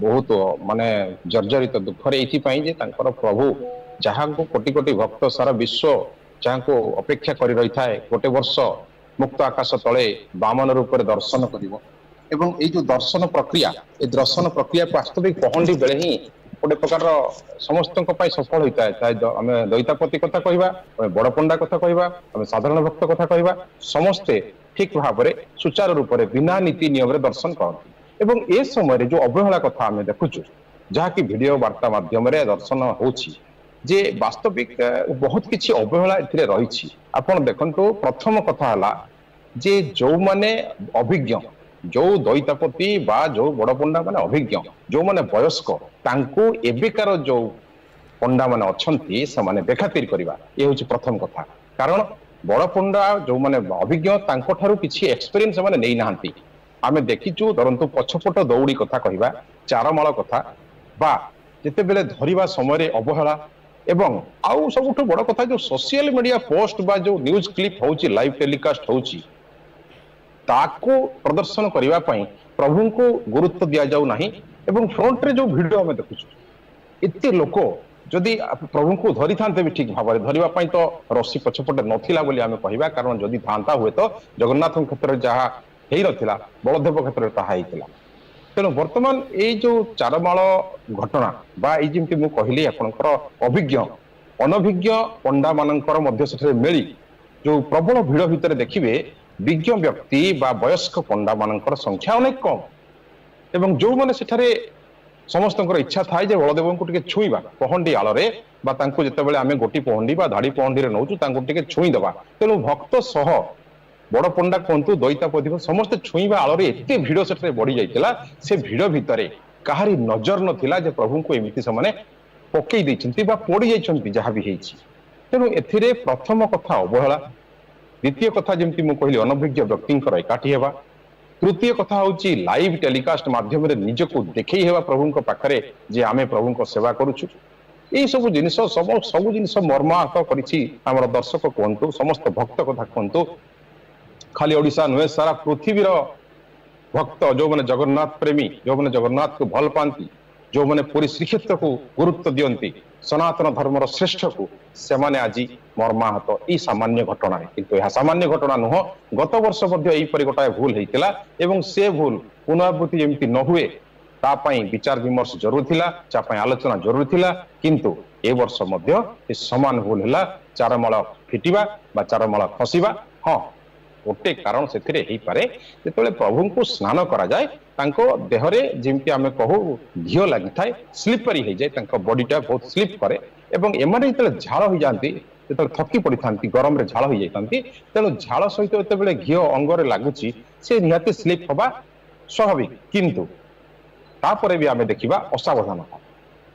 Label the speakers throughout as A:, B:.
A: ବହୁତ ମାନେ ଜର୍ଜରିତ ଦୁଃଖରେ ଏଇଥିପାଇଁ ଯେ ତାଙ୍କର ପ୍ରଭୁ ଯାହାଙ୍କୁ କୋଟି କୋଟି ଭକ୍ତ ସାରା ବିଶ୍ୱ ଯାହାଙ୍କୁ ଅପେକ୍ଷା କରି ରହିଥାଏ, ଗୋଟେ ବର୍ଷ ମୁକ୍ତ ଆକାଶ ତଳେ ବାମନ ରୂପରେ ଦର୍ଶନ କରିବ। ଏବଂ ଏଇ ଯୋଉ ଦର୍ଶନ ପ୍ରକ୍ରିୟା, ଏ ଦର୍ଶନ ପ୍ରକ୍ରିୟାକୁ ବାସ୍ତବିକ ପହଣ୍ଡି ବେଳେ ହିଁ ଗୋଟେ ପ୍ରକାରର ସମସ୍ତଙ୍କ ପାଇଁ ସଫଳ ହୋଇଥାଏ। ଚାହେ ଆମେ ଦଇତାପତି କଥା କହିବା, ଆମେ ବଡ ପଣ୍ଡା କଥା କହିବା, ଆମେ ସାଧାରଣ ଭକ୍ତ କଥା କହିବା, ସମସ୍ତେ ଠିକ ଭାବରେ ସୁଚାରୁ ରୂପରେ ବିନା ନୀତି ନିୟମରେ ଦର୍ଶନ କରନ୍ତି। ଏବଂ ଏ ସମୟରେ ଯୋଉ ଅବହେଳା କଥା ଆମେ ଦେଖୁଛୁ, ଯାହାକି ଭିଡିଓ ବାର୍ତ୍ତା ମାଧ୍ୟମରେ ଦର୍ଶନ ହଉଛି, ଯେ ବାସ୍ତବିକ ବହୁତ କିଛି ଅବହେଳା ଏଥିରେ ରହିଛି। ଆପଣ ଦେଖନ୍ତୁ, ପ୍ରଥମ କଥା ହେଲା ଯେ ଯୋଉମାନେ ଅଭିଜ୍ଞ, ଯୋଉ ଦଇତାପତି ବା ଯୋଉ ବଡ ପଣ୍ଡା ମାନେ ଅଭିଜ୍ଞ, ଯୋଉମାନେ ବୟସ୍କ, ତାଙ୍କୁ ଏବେକାର ଯୋଉ ପଣ୍ଡା ମାନେ ଅଛନ୍ତି ସେମାନେ ବେଖାତିର କରିବା, ଏ ହଉଛି ପ୍ରଥମ କଥା। କାରଣ ବଡ ପଣ୍ଡା ଯୋଉମାନେ ଅଭିଜ୍ଞ ତାଙ୍କଠାରୁ କିଛି ଏକ୍ସପିରିଏନ୍ସ ସେମାନେ ନେଇନାହାନ୍ତି। ଆମେ ଦେଖିଛୁ, ଧରନ୍ତୁ ପଛପଟ ଦଉଡ଼ି କଥା କହିବା, ଚାରମାଳ କଥା, ବା ଯେତେବେଳେ ଧରିବା ସମୟରେ ଅବହେଳା, ଏବଂ ଆଉ ସବୁଠୁ ବଡ କଥା ଯୋଉ ସୋସିଆଲ ମିଡିଆ ପୋଷ୍ଟ ବା ଯୋଉ ନ୍ୟୁଜ କ୍ଲିପ ହଉଛି, ଲାଇଭ ଟେଲିକାଷ୍ଟ ହଉଛି, ତାକୁ ପ୍ରଦର୍ଶନ କରିବା ପାଇଁ ପ୍ରଭୁଙ୍କୁ ଗୁରୁତ୍ୱ ଦିଆଯାଉ ନାହିଁ। ଏବଂ ଫ୍ରଣ୍ଟରେ ଯୋଉ ଭିଡ ଆମେ ଦେଖୁଛୁ, ଏତେ ଲୋକ ଯଦି ପ୍ରଭୁଙ୍କୁ ଧରିଥାନ୍ତେ ବି ଠିକ ଭାବରେ ଧରିବା ପାଇଁ ତ ରସି ପଛପଟେ ନଥିଲା ବୋଲି ଆମେ କହିବା। କାରଣ ଯଦି ଥାନ୍ତା ହୁଏତ ଜଗନ୍ନାଥଙ୍କ କ୍ଷେତ୍ରରେ ଯାହା ହେଇନଥିଲା ବଳଦେବ କ୍ଷେତ୍ରରେ ତାହା ହେଇଥିଲା। ତେଣୁ ବର୍ତ୍ତମାନ ଏଇ ଯୋଉ ଚାରମାଳ ଘଟଣା ବା ଏଇ ଯେମିତି ମୁଁ କହିଲି ଆପଣଙ୍କର ଅଭିଜ୍ଞ ଅନଭିଜ୍ଞ ପଣ୍ଡା ମାନଙ୍କର ମଧ୍ୟ ସେଠାରେ ମେଳି, ଯୋଉ ପ୍ରବଳ ଭିଡ ଭିତରେ ଦେଖିବେ ବିଜ୍ଞ ବ୍ୟକ୍ତି ବା ବୟସ୍କ ପଣ୍ଡା ମାନଙ୍କର ସଂଖ୍ୟା ଅନେକ କମ। ଏବଂ ଯୋଉମାନେ ସେଠାରେ ସମସ୍ତଙ୍କର ଇଚ୍ଛା ଥାଏ ଯେ ବଳଦେବଙ୍କୁ ଟିକେ ଛୁଇଁବା ପହଣ୍ଡି ଆଳରେ, ବା ତାଙ୍କୁ ଯେତେବେଳେ ଆମେ ଗୋଟି ପହଣ୍ଡି ବା ଧାଡି ପହଣ୍ଡିରେ ନଉଛୁ ତାଙ୍କୁ ଟିକେ ଛୁଇଁଦବା। ତେଣୁ ଭକ୍ତ ସହ ବଡ ପଣ୍ଡା କୁହନ୍ତୁ, ଦଇତାପତି, ସମସ୍ତେ ଛୁଇଁବା ଆଳରେ ଏତେ ଭିଡ ସେଠାରେ ବଢି ଯାଇଥିଲା। ସେ ଭିଡ ଭିତରେ କାହାରି ନଜର ନଥିଲା ଯେ ପ୍ରଭୁଙ୍କୁ ଏମିତି ସେମାନେ ପକେଇ ଦେଇଛନ୍ତି ବା ପଡି ଯାଇଛନ୍ତି, ଯାହା ବି ହେଇଛି। ତେଣୁ ଏଥିରେ ପ୍ରଥମ କଥା ଅବହେଳା, ଦ୍ୱିତୀୟ କଥା ଯେମିତି ମୁଁ କହିଲି ଅନଭିଜ୍ଞ ବ୍ୟକ୍ତିଙ୍କର ଏକାଠି ହେବା, ତୃତୀୟ କଥା ହଉଛି ଲାଇଭ ଟେଲିକାଷ୍ଟ ମାଧ୍ୟମରେ ନିଜକୁ ଦେଖେଇ ହେବା ପ୍ରଭୁଙ୍କ ପାଖରେ ଯେ ଆମେ ପ୍ରଭୁଙ୍କ ସେବା କରୁଛୁ। ଏଇ ସବୁ ଜିନିଷ ସବୁ ଜିନିଷ ମର୍ମାହତ କରିଛି ଆମର ଦର୍ଶକ କୁହନ୍ତୁ, ସମସ୍ତ ଭକ୍ତ କଥା କୁହନ୍ତୁ, ଖାଲି ଓଡ଼ିଶା ନୁହେଁ ସାରା ପୃଥିବୀର ଭକ୍ତ ଯୋଉମାନେ ଜଗନ୍ନାଥ ପ୍ରେମୀ, ଯୋଉମାନେ ଜଗନ୍ନାଥକୁ ଭଲ ପାଆନ୍ତି, ଯୋଉମାନେ ପୁରୀ ଶ୍ରୀକ୍ଷେତ୍ରକୁ ଗୁରୁତ୍ୱ ଦିଅନ୍ତି, ସନାତନ ଧର୍ମର ଶ୍ରେଷ୍ଠକୁ, ସେମାନେ ଆଜି ମର୍ମାହତ ଏଇ ସାମାନ୍ୟ ଘଟଣାରେ। କିନ୍ତୁ ଏହା ସାମାନ୍ୟ ଘଟଣା ନୁହଁ, ଗତ ବର୍ଷ ମଧ୍ୟ ଏହିପରି ଗୋଟାଏ ଭୁଲ ହେଇଥିଲା ଏବଂ ସେ ଭୁଲ ପୁନରାବୃତ୍ତି ଯେମିତି ନ ହୁଏ ତା ପାଇଁ ବିଚାର ବିମର୍ଶ ଜରୁରୀ ଥିଲା, ତା ପାଇଁ ଆଲୋଚନା ଜରୁରୀ ଥିଲା। କିନ୍ତୁ ଏ ବର୍ଷ ମଧ୍ୟ ଏ ସମାନ ଭୁଲ ହେଲା, ଚାରମାଳ ଫିଟିବା ବା ଚାରମାଳ ଖସିବା। ହଁ, ଗୋଟେ କାରଣ ସେଥିରେ ହେଇପାରେ, ଯେତେବେଳେ ପ୍ରଭୁଙ୍କୁ ସ୍ନାନ କରାଯାଏ ତାଙ୍କ ଦେହରେ ଯେମିତି ଆମେ କହୁ ଘିଅ ଲାଗିଥାଏ, ସ୍ଲିପରି ହେଇଯାଏ, ତାଙ୍କ ବଡିଟା ବହୁତ ସ୍ଲିପ୍ କରେ। ଏବଂ ଏମାନେ ଯେତେବେଳେ ଝାଳ ହେଇଯାଆନ୍ତି, ଯେତେବେଳେ ଥକି ପଡିଥାନ୍ତି, ଗରମରେ ଝାଳ ହେଇଯାଇଥାନ୍ତି, ତେଣୁ ଝାଳ ସହିତ ଯେତେବେଳେ ଘିଅ ଅଙ୍ଗରେ ଲାଗୁଛି ସେ ନିହାତି ସ୍ଲିପ୍ ହବା ସ୍ୱାଭାବିକ। କିନ୍ତୁ ତାପରେ ବି ଆମେ ଦେଖିବା ଅସାବଧାନତା,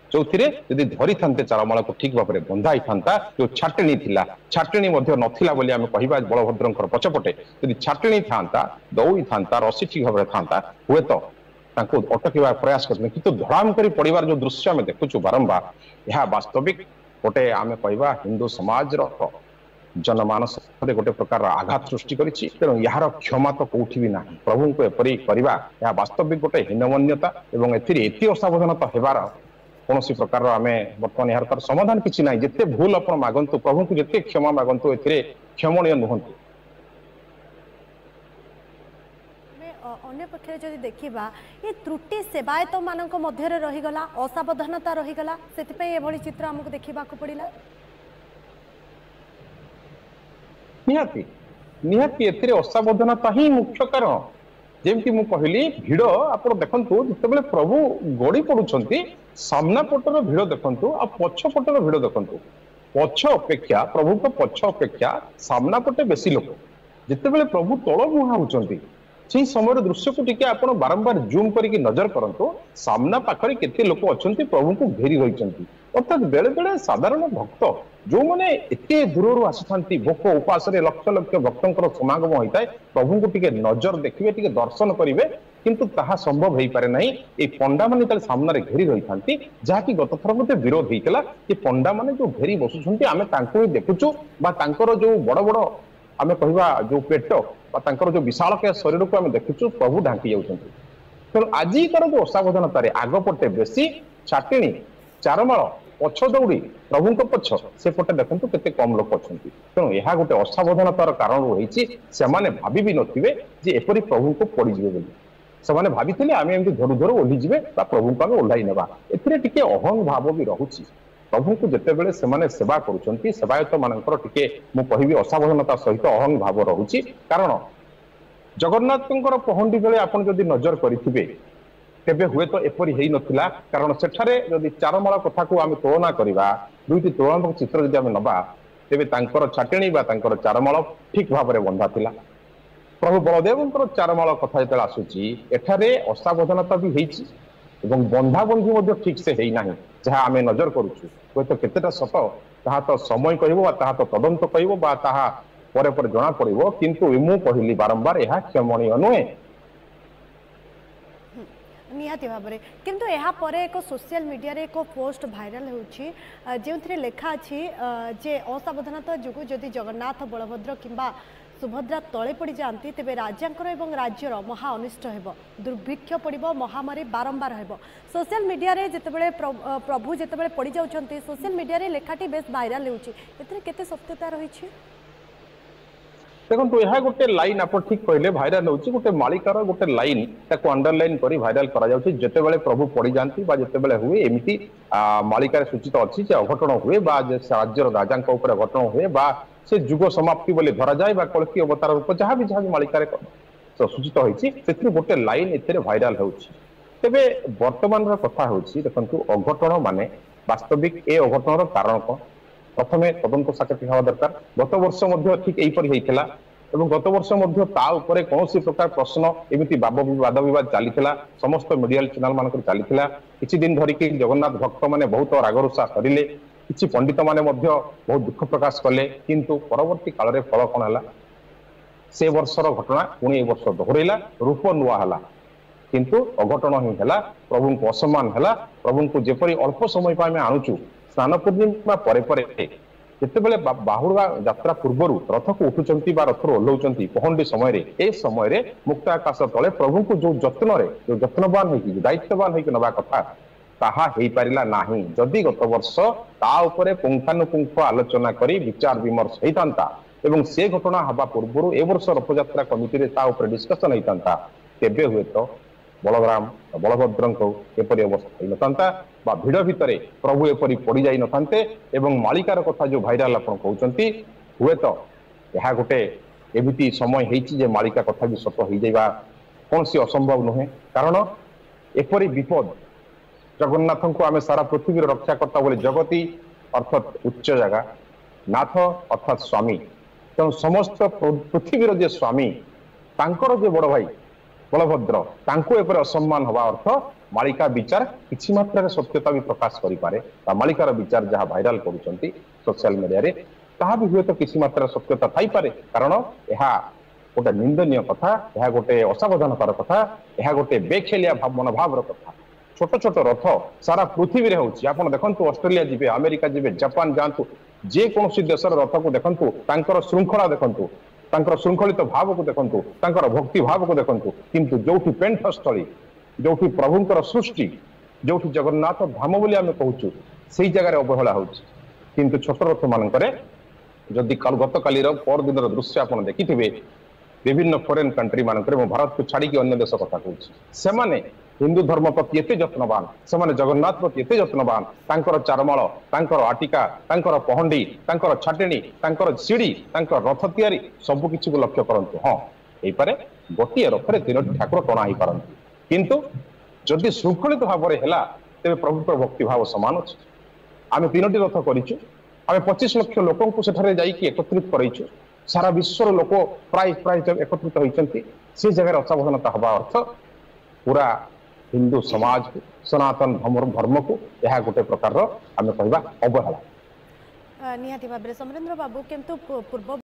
A: ଯୋଉଥିରେ ଯଦି ଧରିଥାନ୍ତେ ଚାରମାଳକୁ ଠିକ ଭାବରେ ବନ୍ଧା ହେଇଥାନ୍ତା, ଯୋଉ ଛାଟେଣୀ ଥିଲା, ଛାଟେଣୀ ମଧ୍ୟ ନଥିଲା ବୋଲି ଆମେ କହିବା ବଳଭଦ୍ରଙ୍କର ପଛପଟେ, ଯଦି ଛାଟେଣୀ ଥାନ୍ତା, ଦଉଡ଼ି ଥାନ୍ତା, ରସି ଠିକ ଭାବରେ ଥାନ୍ତା, ହୁଏତ ତାଙ୍କୁ ଅଟକିବା ପ୍ରୟାସ କରିଥାନ୍ତେ। କିନ୍ତୁ ଧଡ଼ାମ କରି ପଡିବାର ଯୋଉ ଦୃଶ୍ୟ ଆମେ ଦେଖୁଛୁ ବାରମ୍ବାର, ଏହା ବାସ୍ତବିକ ଗୋଟେ ଆମେ କହିବା ହିନ୍ଦୁ ସମାଜର ଜନମାନସରେ ଗୋଟେ ପ୍ରକାରର ଆଘାତ ସୃଷ୍ଟି କରିଛି। ତେଣୁ ଏହାର କ୍ଷମା ତ କୋଉଠି ବି ନାହିଁ। ପ୍ରଭୁଙ୍କୁ ଏପରି କରିବା ଏହା ବାସ୍ତବିକ ଗୋଟେ ହୀନମନ୍ୟତା, ଏବଂ ଏଥିରେ ଏତେ ଅସାବଧାନତା ହେବାର କୌଣସି ପ୍ରକାରର ଆମେ ବର୍ତ୍ତମାନ ଏହାର ତାର ସମାଧାନ କିଛି ନାହିଁ। ଯେତେ ଭୁଲ ଆପଣ ମାଗନ୍ତୁ, ପ୍ରଭୁଙ୍କୁ ଯେତେ କ୍ଷମା ମାଗନ୍ତୁ, ଏଥିରେ କ୍ଷମଣୀୟ ନୁହନ୍ତି।
B: ଅନ୍ୟ ପକ୍ଷରେ ଯଦି ଦେଖିବା, ଏ ତ୍ରୁଟି ସେବାୟତ ମାନଙ୍କ ମଧ୍ୟରେ ରହିଗଲା, ଅସାବଧାନତା ରହିଗଲା, ସେଥିପାଇଁ ଏଭଳି ଚିତ୍ର ଆମକୁ ଦେଖିବାକୁ ପଡ଼ିଲା।
A: ନିହାତି ନିହାତି ଏଥିରେ ଅସାବଧାନତା ହିଁ ମୁଖ୍ୟ କାରଣ। ଯେମିତି ମୁଁ କହିଲି ଭିଡ, ଆପଣ ଦେଖନ୍ତୁ ଯେତେବେଳେ ପ୍ରଭୁ ଗଡି ପଡୁଛନ୍ତି, ସାମ୍ନା ପଟର ଭିଡ ଦେଖନ୍ତୁ ଆଉ ପଛ ପଟର ଭିଡ ଦେଖନ୍ତୁ, ପଛ ଅପେକ୍ଷା ପ୍ରଭୁଙ୍କ ପଛ ଅପେକ୍ଷା ସାମ୍ନା ପଟେ ବେଶୀ ଲୋକ। ଯେତେବେଳେ ପ୍ରଭୁ ତଳ ମୁହାଁ ହଉଛନ୍ତି ସେଇ ସମୟର ଦୃଶ୍ୟକୁ ଟିକେ ଆପଣ ବାରମ୍ବାର ଜୁମ୍ କରିକି ନଜର କରନ୍ତୁ, ସାମ୍ନା ପାଖରେ କେତେ ଲୋକ ଅଛନ୍ତି ପ୍ରଭୁଙ୍କୁ ଘେରି ରହିଛନ୍ତି। ଅର୍ଥାତ୍ ବେଳେ ବେଳେ ସାଧାରଣ ଭକ୍ତ ଯୋଉମାନେ ଏତେ ଦୂରରୁ ଆସିଥାନ୍ତି, ଭୋକ ଉପାସରେ ଲକ୍ଷ ଲକ୍ଷ ଭକ୍ତଙ୍କର ସମାଗମ ହୋଇଥାଏ, ପ୍ରଭୁଙ୍କୁ ଟିକେ ନଜର ଦେଖିବେ, ଟିକେ ଦର୍ଶନ କରିବେ, କିନ୍ତୁ ତାହା ସମ୍ଭବ ହେଇପାରେ ନାହିଁ। ଏଇ ପଣ୍ଡାମାନେ ଯେତେବେଳେ ସାମ୍ନାରେ ଘେରି ରହିଥାନ୍ତି, ଯାହାକି ଗତଥର ମଧ୍ୟ ବିରୋଧ ହେଇଥିଲା ଯେ ପଣ୍ଡାମାନେ ଯୋଉ ଘେରି ବସୁଛନ୍ତି ଆମେ ତାଙ୍କୁ ହିଁ ଦେଖୁଛୁ, ବା ତାଙ୍କର ଯୋଉ ବଡ ବଡ ଆମେ କହିବା ଯୋଉ ପେଟ ବା ତାଙ୍କର ଯୋଉ ବିଶାଳକାୟ ଶରୀରକୁ ଆମେ ଦେଖୁଛୁ, ପ୍ରଭୁ ଢାଙ୍କି ଯାଉଛନ୍ତି। ତେଣୁ ଆଜିକାର ଯୋଉ ଅସାବଧାନତାରେ ଆଗ ପଟେ ବେଶୀ ଛାଟିଣି, ଚାରମାଳ, ପଛ ଦୌଡ଼ି, ପ୍ରଭୁଙ୍କ ପଛ ସେପଟେ ଦେଖନ୍ତୁ କେତେ କମ ଲୋକ ଅଛନ୍ତି। ତେଣୁ ଏହା ଗୋଟେ ଅସାବଧାନତାର କାରଣରୁ ହେଇଛି। ସେମାନେ ଭାବି ବି ନଥିବେ ଯେ ଏପରି ପ୍ରଭୁଙ୍କୁ ପଡିଯିବେ ବୋଲି। ସେମାନେ ଭାବିଥିଲେ ଆମେ ଏମିତି ଧରୁ ଧରୁ ଓହ୍ଲିଯିବେ ବା ପ୍ରଭୁଙ୍କୁ ଆମେ ଓହ୍ଲାଇ ନେବା। ଏଥିରେ ଟିକେ ଅହଂ ଭାବ ବି ରହୁଛି। ପ୍ରଭୁଙ୍କୁ ଯେତେବେଳେ ସେମାନେ ସେବା କରୁଛନ୍ତି, ସେବାୟତ ମାନଙ୍କର ଟିକେ ମୁଁ କହିବି ଅସାବଧାନତା ସହିତ ଅହଂ ଭାବ ରହୁଛି। କାରଣ ଜଗନ୍ନାଥଙ୍କର ପହଣ୍ଡି ବେଳେ ଆପଣ ଯଦି ନଜର କରିଥିବେ, ତେବେ ହୁଏତ ଏପରି ହେଇନଥିଲା। କାରଣ ସେଠାରେ ଯଦି ଚାରମାଳ କଥାକୁ ଆମେ ତୁଳନା କରିବା, ଦୁଇଟି ତୁଳନାତ୍ମକ ଚିତ୍ର ଯଦି ଆମେ ନବା, ତେବେ ତାଙ୍କର ଛାଟେଣି ବା ତାଙ୍କର ଚାରମାଳ ଠିକ ଭାବରେ ବନ୍ଧା ଥିଲା। ପ୍ରଭୁ ବଳଦେବଙ୍କର ଚାରମାଳ କଥା ଯେତେବେଳେ ଆସୁଛି, ଏଠାରେ ଅସାବଧାନତା ବି ହେଇଛି ଏବଂ ବନ୍ଧାବନ୍ଧି ମଧ୍ୟ ଠିକ ସେ ହେଇନାହିଁ, ଯାହା ଆମେ ନଜର କରୁଛୁ। ହୁଏତ କେତେଟା ସତ ତାହା ତ ସମୟ କହିବ ବା ତାହା ତ ତଦନ୍ତ କହିବ ବା ତାହା ପରେ ପରେ ଜଣା ପଡିବ, କିନ୍ତୁ ମୁଁ କହିଲି ବାରମ୍ବାର ଏହା କ୍ଷମଣୀୟ ନୁହେଁ।
B: ନିହାତି ଭାବରେ, କିନ୍ତୁ ଏହାପରେ ଏକ ସୋସିଆଲ ମିଡ଼ିଆରେ ଏକ ପୋଷ୍ଟ ଭାଇରାଲ ହେଉଛି, ଯେଉଁଥିରେ ଲେଖା ଅଛି ଯେ ଅସାବଧାନତା ଯୋଗୁଁ ଯଦି ଜଗନ୍ନାଥ, ବଳଭଦ୍ର କିମ୍ବା ସୁଭଦ୍ରା ତଳେ ପଡ଼ିଯାଆନ୍ତି, ତେବେ ରାଜାଙ୍କର ଏବଂ ରାଜ୍ୟର ମହା ଅନିଷ୍ଟ ହେବ, ଦୁର୍ଭିକ୍ଷ ପଡ଼ିବ, ମହାମାରୀ ବାରମ୍ବାର ହେବ। ସୋସିଆଲ ମିଡ଼ିଆରେ ଯେତେବେଳେ ପ୍ରଭୁ ଯେତେବେଳେ ପଡ଼ିଯାଉଛନ୍ତି, ସୋସିଆଲ ମିଡ଼ିଆରେ ଲେଖାଟି ବେଶ ଭାଇରାଲ ହେଉଛି। ଏଥିରେ କେତେ ସତ୍ୟତା ରହିଛି?
A: ଦେଖନ୍ତୁ, ଏହା ଗୋଟେ ଲାଇନ, ଆପଣ ଠିକ କହିଲେ, ଭାଇରାଲ ହଉଛି। ଗୋଟେ ମାଳିକାର ଗୋଟେ ଲାଇନ, ତାକୁ ଅଣ୍ଡରଲାଇନ କରି ଭାଇରାଲ କରାଯାଉଛି। ଯେତେବେଳେ ପ୍ରଭୁ ପଡିଯାଆନ୍ତି ବା ଯେତେବେଳେ ହୁଏ ଏମିତି ମାଳିକାରେ ସୂଚିତ ଅଛି ଯେ ଅଘଟଣ ହୁଏ ବା ରାଜ୍ୟର ରାଜାଙ୍କ ଉପରେ ଅଘଟଣ ହୁଏ ବା ସେ ଯୁଗ ସମାପ୍ତି ବୋଲି ଧରାଯାଏ ବା କଳ୍କି ଅବତାର ରୂପ ଯାହା ବି ମାଳିକାରେ ସୂଚିତ ହେଇଛି, ସେଥିରୁ ଗୋଟେ ଲାଇନ ଏଥିରେ ଭାଇରାଲ ହେଉଛି। ତେବେ ବର୍ତ୍ତମାନର କଥା ହେଉଛି, ଦେଖନ୍ତୁ, ଅଘଟଣ ମାନେ ବାସ୍ତବିକ ଏ ଅଘଟଣର କାରଣ କଣ, ପ୍ରଥମେ ତଦନ୍ତ ସାପେକ୍ଷ ହେବା ଦରକାର। ଗତ ବର୍ଷ ମଧ୍ୟ ଠିକ ଏହିପରି ହେଇଥିଲା ଏବଂ ଗତ ବର୍ଷ ମଧ୍ୟ ତା ଉପରେ କୌଣସି ପ୍ରକାର ପ୍ରଶ୍ନ ଏମିତି ବାଦ ବିବାଦ ଚାଲିଥିଲା, ସମସ୍ତ ମିଡିଆ ଚ୍ୟାନେଲ ମାନଙ୍କରେ ଚାଲିଥିଲା। କିଛି ଦିନ ଧରିକି ଜଗନ୍ନାଥ ଭକ୍ତ ମାନେ ବହୁତ ରାଗରୁଷା କରିଲେ, କିଛି ପଣ୍ଡିତ ମାନେ ମଧ୍ୟ ବହୁତ ଦୁଃଖ ପ୍ରକାଶ କଲେ। କିନ୍ତୁ ପରବର୍ତ୍ତୀ କାଳରେ ଫଳ କଣ ହେଲା? ସେ ବର୍ଷର ଘଟଣା ପୁଣି ଏ ବର୍ଷ ଦୋହରେଇଲା। ରୂପ ନୂଆ ହେଲା କିନ୍ତୁ ଅଘଟଣ ହିଁ ହେଲା। ପ୍ରଭୁଙ୍କୁ ଅସମ୍ମାନ ହେଲା। ପ୍ରଭୁଙ୍କୁ ଯେପରି ଅଳ୍ପ ସମୟ ପାଇଁ ଆମେ ଆଣୁଛୁ, ସ୍ନାନ ପୂର୍ଣ୍ଣିମା ପରେ ପରେ ଯେତେବେଳେ ବାହୁଡ଼ା ଯାତ୍ରା ପୂର୍ବରୁ ରଥକୁ ଉଠୁଛନ୍ତି ବା ରଥରୁ ଓହ୍ଲାଉଛନ୍ତି ପହଣ୍ଡି ସମୟରେ, ଏ ସମୟରେ ମୁକ୍ତ ଆକାଶ ତଳେ ପ୍ରଭୁଙ୍କୁ ଯୋଉ ଯତ୍ନରେ, ଯୋଉ ଯତ୍ନବାନ ହେଇକି, ଦାୟିତ୍ୱବାନ ହେଇକି ନବା କଥା, ତାହା ହେଇପାରିଲା ନାହିଁ। ଯଦି ଗତ ବର୍ଷ ତା ଉପରେ ପୁଙ୍ଖାନୁପୁଙ୍ଖ ଆଲୋଚନା କରି ବିଚାର ବିମର୍ଶ ହେଇଥାନ୍ତା ଏବଂ ସେ ଘଟଣା ହେବା ପୂର୍ବରୁ ଏ ବର୍ଷ ରଥଯାତ୍ରା କମିଟିରେ ତା ଉପରେ ଡିସ୍କସନ ହେଇଥାନ୍ତା, ତେବେ ହୁଏତ ବଳରାମ ବଳଭଦ୍ରଙ୍କ ଏପରି ଅବସ୍ଥା ହେଇନଥାନ୍ତା ବା ଭିଡ ଭିତରେ ପ୍ରଭୁ ଏପରି ପଡିଯାଇ ନଥାନ୍ତେ। ଏବଂ ମାଳିକାର କଥା ଯୋଉ ଭାଇରାଲ ଆପଣ କହୁଛନ୍ତି, ହୁଏତ ଏହା ଗୋଟେ ଏମିତି ସମୟ ହେଇଛି ଯେ ମାଳିକା କଥା ବି ସତ ହେଇଯିବା କୌଣସି ଅସମ୍ଭବ ନୁହେଁ। କାରଣ ଏପରି ବିପଦ, ଜଗନ୍ନାଥଙ୍କୁ ଆମେ ସାରା ପୃଥିବୀର ରକ୍ଷାକର୍ତ୍ତା ବୋଲି, ଜଗତୀ ଅର୍ଥାତ୍ ଉଚ୍ଚ ଜାଗା, ନାଥ ଅର୍ଥାତ୍ ସ୍ୱାମୀ, ତେଣୁ ସମସ୍ତ ପୃଥିବୀର ଯେ ସ୍ୱାମୀ, ତାଙ୍କର ଯେ ବଡ ଭାଇ ବଳଭଦ୍ର, ତାଙ୍କୁ ଏପରି ଅସମ୍ମାନ ହବା ଅର୍ଥ ମାଳିକା ବିଚାର କିଛି ମାତ୍ରାରେ ସତ୍ୟତା ବି ପ୍ରକାଶ କରିପାରେ ବା ମାଳିକାର ବିଚାର ଯାହା ଭାଇରାଲ କରୁଛନ୍ତି ସୋସିଆଲ ମିଡିଆରେ, ତାହା ବି ହୁଏତ କିଛି ମାତ୍ରାରେ ସତ୍ୟତା ଥାଇପାରେ। କାରଣ ଏହା ଗୋଟେ ନିନ୍ଦନୀୟ କଥା, ଏହା ଗୋଟେ ଅସାବଧାନତାର କଥା, ଏହା ଗୋଟେ ବେଖେଲିଆ ମନୋଭାବର କଥା। ଛୋଟ ଛୋଟ ରଥ ସାରା ପୃଥିବୀରେ ହଉଛି। ଆପଣ ଦେଖନ୍ତୁ, ଅଷ୍ଟ୍ରେଲିଆ ଯିବେ, ଆମେରିକା ଯିବେ, ଜାପାନ ଯାଆନ୍ତୁ, ଯେକୌଣସି ଦେଶର ରଥକୁ ଦେଖନ୍ତୁ, ତାଙ୍କର ଶୃଙ୍ଖଳା ଦେଖନ୍ତୁ, ତାଙ୍କର ଶୃଙ୍ଖଳିତ ଭାବକୁ ଦେଖନ୍ତୁ, ତାଙ୍କର ଭକ୍ତି ଭାବକୁ ଦେଖନ୍ତୁ। କିନ୍ତୁ ଯୋଉଠି ପେଣ୍ଠସ୍ଥଳୀ, ଯୋଉଠି ପ୍ରଭୁଙ୍କର ସୃଷ୍ଟି, ଯୋଉଠି ଜଗନ୍ନାଥ ଧାମ ବୋଲି ଆମେ କହୁଛୁ, ସେଇ ଜାଗାରେ ଅବହେଳା ହଉଛି। କିନ୍ତୁ ଛୋଟ ରଥ ମାନଙ୍କରେ ଯଦି ଗତକାଲିର ପରଦିନର ଦୃଶ୍ୟ ଆପଣ ଦେଖିଥିବେ, ବିଭିନ୍ନ ଫରେନ୍ କଣ୍ଟ୍ରି ମାନଙ୍କରେ, ମୁଁ ଭାରତକୁ ଛାଡିକି ଅନ୍ୟ ଦେଶ କଥା କହୁଛି, ସେମାନେ ହିନ୍ଦୁ ଧର୍ମ ପ୍ରତି ଏତେ ଯତ୍ନବାନ, ସେମାନେ ଜଗନ୍ନାଥ ପ୍ରତି ଏତେ ଯତ୍ନବାନ, ତାଙ୍କର ଚାରମାଳ, ତାଙ୍କର ଆଟିକା, ତାଙ୍କର ପହଣ୍ଡି, ତାଙ୍କର ଛାଟେଣି, ତାଙ୍କର ସିଡି, ତାଙ୍କର ରଥ ତିଆରି, ସବୁ କିଛିକୁ ଲକ୍ଷ୍ୟ କରନ୍ତୁ। ହଁ, ହେଇପାରେ ଗୋଟିଏ ରଥରେ ତିନୋଟି ଠାକୁର ଟଣା ହେଇପାରନ୍ତି, କିନ୍ତୁ ଯଦି ଶୃଙ୍ଖଳିତ ଭାବରେ ହେଲା, ତେବେ ପ୍ରଭୁଙ୍କର ଭକ୍ତି ଭାବ ସମାନ ଅଛି। ଆମେ ତିନୋଟି ରଥ କରିଛୁ, ଆମେ 25 ଲକ୍ଷ ଲୋକଙ୍କୁ ସେଠାରେ ଯାଇକି ଏକତ୍ରିତ କରେଇଛୁ, ସାରା ବିଶ୍ୱର ଲୋକ ପ୍ରାୟ ପ୍ରାୟ ଏକତ୍ରିତ ହେଇଛନ୍ତି। ସେ ଜାଗାରେ ଅସାବଧାନତା ହବା ଅର୍ଥ ପୁରା ହିନ୍ଦୁ ସମାଜକୁ, ସନାତନ ଧର୍ମକୁ ଏହା ଗୋଟେ ପ୍ରକାରର ଆମେ କହିବା ଅବହେଳା।
B: ନିହାତି ଭାବରେ ସମରେନ୍ଦ୍ର ବାବୁ, କିନ୍ତୁ ପୂର୍ବ